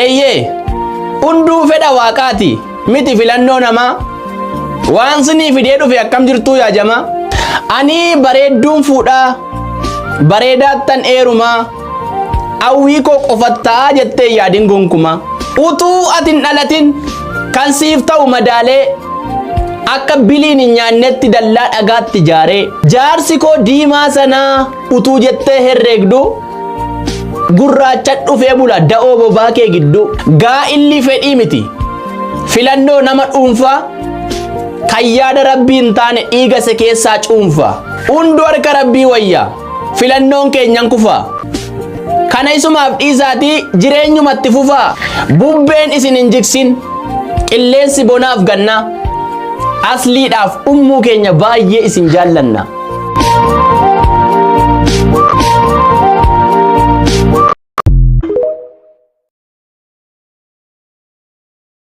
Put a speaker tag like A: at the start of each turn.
A: Eeyyee, hunduu fedha waaqaati miti filannoo namaa. Waan sinii fidee dhufe akkam jirtuu yaa jamaa? Ani bareedduun fuudhaa, bareedaattan eerumaa, hawwii koo qofattaa jettee yaadin gonkumaa. Utuu ati hin dhalatin kan siif ta'u madaalee akka biliin hin nyaannetti dallaa dhagaatti ijaaree jaarsi koo diimaa sanaa utuu jettee herreegdu gurraacha dhufee bula da'oo bobaa kee gidduu. Gaa'illi fedhii miti filannoo nama dhuunfaa kan yaada rabbii hin taane dhiiga se keessaa cuunfa. Hunduu harka rabbii wayya filannoon keenyan kufa. Kana isumaaf dhiisaatii jireenyumatti fufaa. Bubbeen isin hin jigsin qilleensi bonaaf gannaa. Asliidhaaf ummuu keenya baay'ee isin jaallanna.